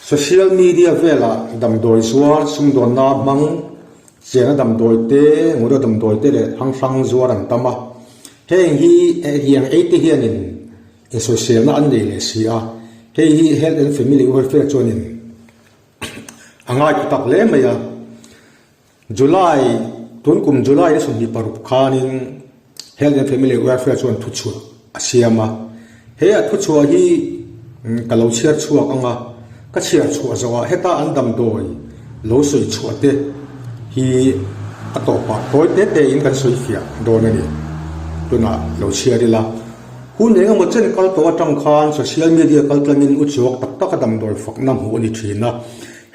Social media velah damdawi zuar sumdawnna hmang chenna damdawi te, ngura damdawi te leh hrang hrang zuar an tam a. Heng hi hetiang ei te hianin insawiselna an nei leh si a, hei hi Health and Family Welfare chuanin a ngai tha tak hle mai a. July, tun kum July ni 26 khanin Health and Family Welfare chuan thuchhuah a siam a. He a thuchhuah hi ka lo chhiar chhuak ang a, ka chhiar chhuah zawhah heta an damdawi lo sawi chhuah te hi a tawpah tawi te te in kan sawi fiah dawn a ni. Tunah lo chhiar ila. Hun eng emaw chen kal tawh atang khan social media kal tlangin u chhuak tak taka damdawi fakna hmuh a ni thin a.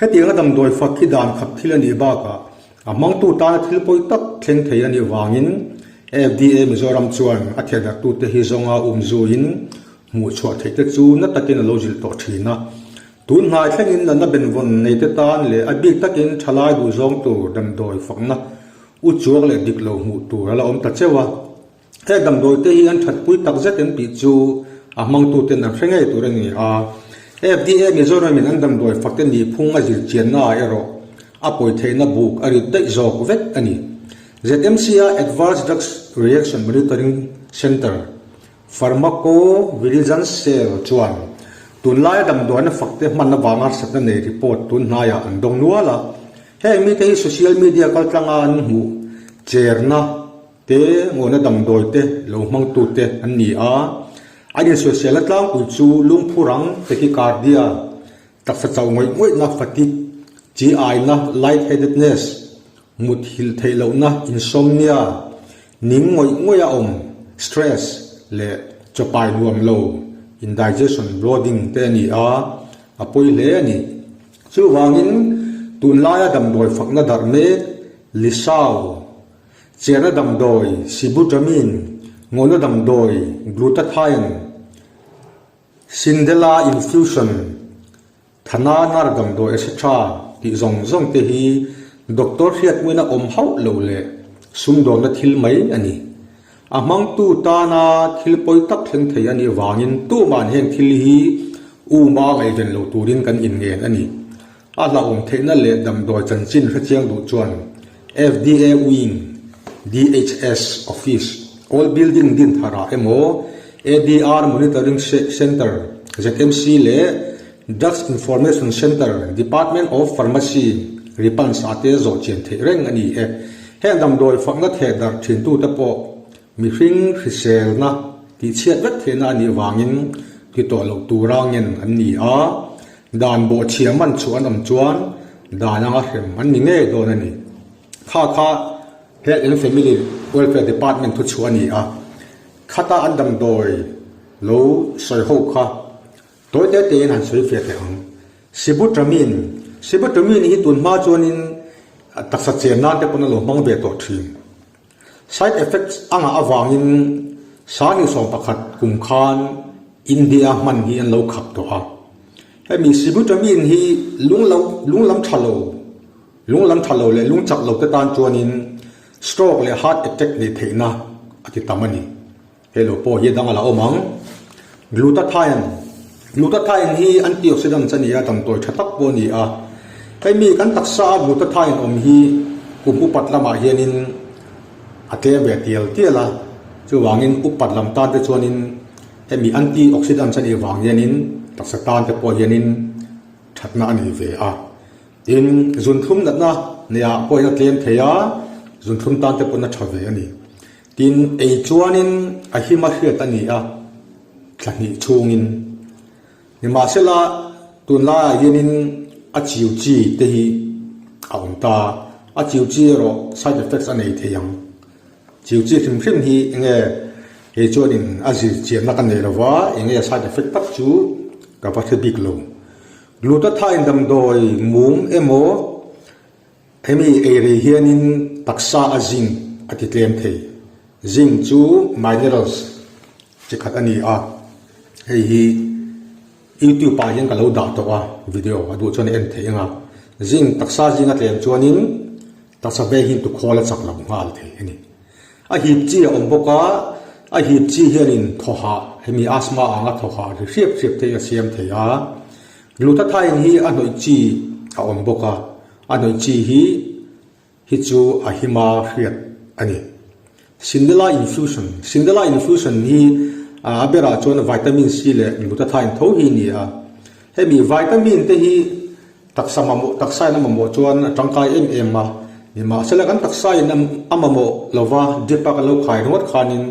Hetianga damdawi fak hi dan khat thil a nih bakah a hmangtu tana thil pawi tak thleng thei a nih vangin FDA Mizoram chuan a thehdarhtute hi zawnga umzuiin hmuhchhuah theih te chu na takin a lo zilh tawh thin a. Tun hnai thlengin natna benvawn neite tan leh a bik takin thalai duhzawng tur damdawi fakna u chuak leh dik lo hmuh tur a la awm ta cheu a. He damdawi te hi an thatpui tak zet em tih chu a hmangtuten an hre ngei tur a ni a. FDA Mizoram in an damdawi fakte nihphung a zir chianna ah erawh a pawi theihna buk a rit daih zawk vek a ni. ZMC a Adverse Drugs Reaction Monitoring Centre, Pharmacovigilance Cell chuan tunlaia damdawiina fakte hman avanga harsatna nei report tun hnaiah an dawng nual a. Heng mite hi social media kaltlanga an hmuh cherna Te ngawhna damdawi te lo hmangtu te an ni a, an insawiselna tlangpui chu lungphu rang, tachycardia, taksa chauh ngawih ngawihna, fatigue, chi aina, lightheadedness, mut hilh theih lohna, insomnia, ning ngawih ngawih a awm, stress, leh chawpai nuam lo, indigestion, bloating, te a ni a, a pawi hle a ni. Chuvangin, tunlaia damdawi fakna darh mek, Lisau, Chiahna damdawi, Sibutramine, ngawhna damdawi, Glutathione, Sindela infusion, Thana nar damdawi etc. Tih zawng zawng te hi doctor hriatmuina awm hauh lo leh sumdawnna thil mai a ni. A hmangtu tana thil pawi tak thleng thei a nih vangin tuman heng thil hi uma ngaihven lo turin kan inngen a ni. A hlauhawm theihna leh damdawi chanchin hrechiang duh chuan FDA Wing, DHS Office, Old Building Dintharah emaw ADR Monitoring Centre, ZMC leh Drugs Information Centre, Department of Pharmacy, Ripans ah te zawh chian theih reng a ni e. Heng damdawi fakna theh darh thintute pawh Mihring hriselna tihchhiat vek theihna a nih vangin ti tawh loh tura ngen an ni a, dan bawhchhia man chhuah an awm chuan dan anga hrem an ni ngei dawn a ni. Kha kha Health and Family Welfare Department thu chhuah a ni a, khata an damdawi lo sawi ho kha tawi te tein han sawi fiah teh ang. Sibutramine, Sibutramine hi tun hma chuanin taksa chen nan te pawn a lo hmang ve tawh thin. Side effects a ngah avangin Sani 11 kum khan India hman hi an lo khap tawh a. Hemi sibutramine hi lung lo lung lam tha lo lung lam tha lo leh lung chak lo te tan chuanin stroke leh heart attack neih theihna a ti tam a ni. Hei lo pawh hi a dang a la awm ang. Glutathione Glutathione hi antioxidants a ni a, damdawi tha tak pawh a ni a. Hemi kan taksa a glutathione awm hi kum upat lamah hianin a tlem ve tial tial a, chuvangin upat lam tan te chuanin hemi antioxidants a nih vang hianin taksa tan te pawh hianin thatna a nei ve a. Tin, zunthlum natna neihah pawh hian a tlem thei a, zunthlum tan te pawhin a tha ve a ni. Tin, ei chuanin a him a hriat a ni a, thla hnih chhungin. Nimahsela, tunlaiah hianin a chiu chi te hi a awm ta. A chiu chi erawh side effects a nei thei ang. Chiu chi hrim hrim hi enge kei chuanin a zir chianna ka nei lova, enge side effect tak chu ka va hre bik lo. Glutathione damdawi mum emaw Hemi ei rei hianin taksa a zinc a ti tlem thei. Zinc chu minerals chi khat a ni a, hei hi YouTube ah hian ka lo dah tawh a video a duh chuan a en theih ang a. Zinc taksa zing a tlem chuanin taksa ve hi tukhawl a chak lo nghal thei a ni. A hip chi a awm bawk a, a hip chi hianin thawhah hemi asthma anga thawhah ri hriap hriap te hi a siam thei a. Glutathione hi a hnawih chi a awm bawk a, a hnawih chi hi hi chu a hima hriat a ni. Sindela infusion, Sindela infusion hi a berah chuan vitamin C leh glutathione tho hi a ni a. Hemi vitamin te hi taksa mamawh, taksa in a mamawh chuan a tangkai em em a, nimahsela kan taksa in a mamawh lova drip a kan lo khai ringawt khanin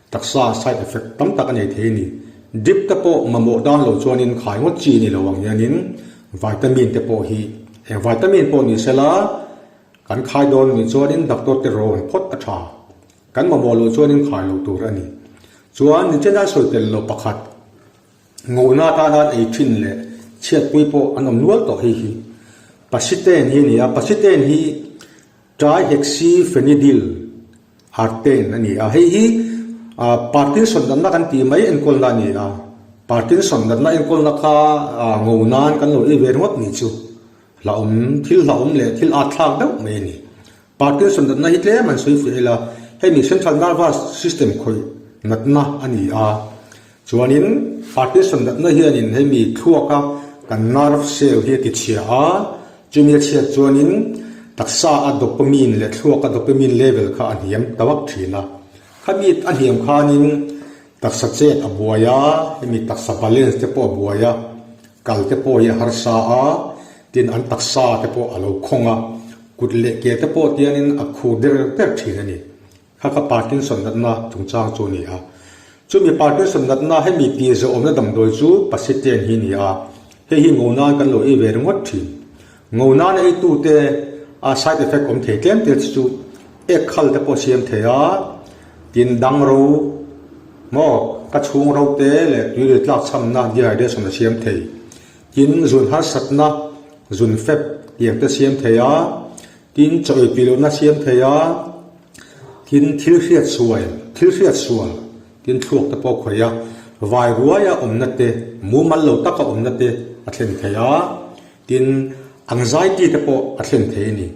Taksa side effect tam tak a nei thei a ni. Drip te pawh mamawh dan lo chuanin khai ngawt chi a ni lo ang hianin vitamin te pawh hi eng vitamin pawh ni sela kan khai dawn nih chuanin doctor te rawn phawt a tha. Kan mamawh loh chuanin khai loh tur a ni. Chuan nichena sawi tel lo pakhat ngawhna atana an ei thin leh chhiatpui pawh an awm nual tawh hei hi Pasiten hi a ni a, Pasiten hi Trihexyphenidyl Arten a ni a, hei hi Parkinson natna kan tih mai enkawlna a ni a, Parkinson natna enkawlna kha ngo nan kan lo ei ve ringawt nih chu hlauhawm thil hlauhawm leh thil at thlak deuh mai a ni. Parkinson natna hi tlem an sawi fiah ila, hemi central nervous system khawih natna a ni a, chuanin Parkinson natna hianin hemi thluaka kan nerve cell hi a ti chhia a, Chumi a chhiat chuanin taksa a dopamine leh thluak a dopamine level kha a hniam ta vak thin a. Khami a hniam khanin taksa chet a buai a, hemi taksa balance te pawh a buai a, kal te pawh hi a harsa a, tin an taksa te pawh a lo khawng a, kut leh ke te pawh tianin a khur der der thin a ni. Kha kha Parkinson natna chungchang chu a ni a. Chumi Parkinson natna hemi tih zawhawmna damdawi chu Pasitane hi a ni a, hei hi ngo nan kan lo ei ve ringawt thin. Ngo nan eitute a side effect awm thei tlem te chu ek khal te pawh siam thei a, tin dang ro maw ka chhung ro te leh tuiril tlak chhamna dehydration a siam thei. Tin zun harsatna zun fep tiang te siam thei a, tin chaw ei tui lohna siam thei a, Tin, thil hriat sual, thil hriat sual, tin thluak te pawh khawih a, vai ruaia awmna te, mumal lo taka awmna te a thlen thei a, tin, anxiety te pawh a thlen thei a ni.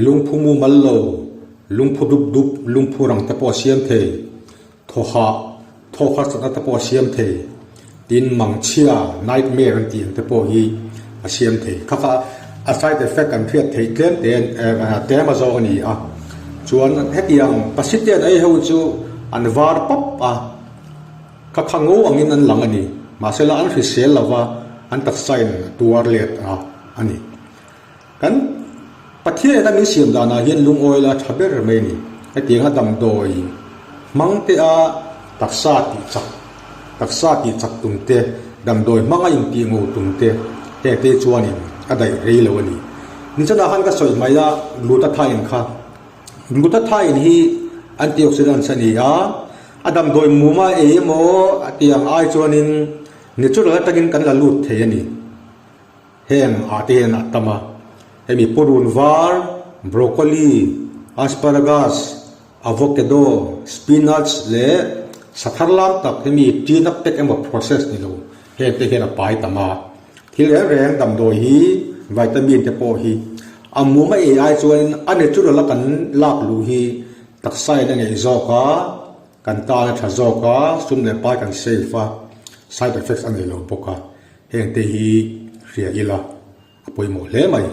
Lungphu mumal lo, lungphu dup dup, lungphu rang te pawh a siam thei. Thawhah, thawk harsatna te pawh a siam thei. Tin, mangchhia, nightmare an tih ang te pawh hi a siam thei. Kha kha a side effect an hriat theih tlem te tlem a zawng a ni a. Chuan hetiang pasitean ei ho chu an var pawp a, kha kha ngo angin an lang a ni. Mahsela an hrisel lova an taksain a tuar let a a ni. Kan Pathian a min siam danah hian lungawi la tha ber mai a ni. Hetianga damdawi hmang te a taksa tih chak, taksa tih chak tum te, damdawi hmanga intih ngo tum te, heng te chuanin a daih rei lo a ni. Nichanah khan ka sawi hmai a glutathione kha. Glutathione hi antioxidants a ni a, a damdawi muma ei emaw tiang ai chuanin natural atangin kan la lut thei a ni. Heng ah te hian a tam a, hemi purun var, broccoli, asparagus, avocado, spinach leh sathar lam tak hemi tina pack emaw process ni lo heng te hian a pai tam a. Thil reng reng damdawi hi vitamin te pawh hi a mum a ei ai chuanin a natural a kan lak luh hi taksa in a ngeih zawk a, kan tan a tha zawk a, sum leh pai kan save a, side effects a nei lo bawk a. Hengte hi hria ila a pawimawh hle mai.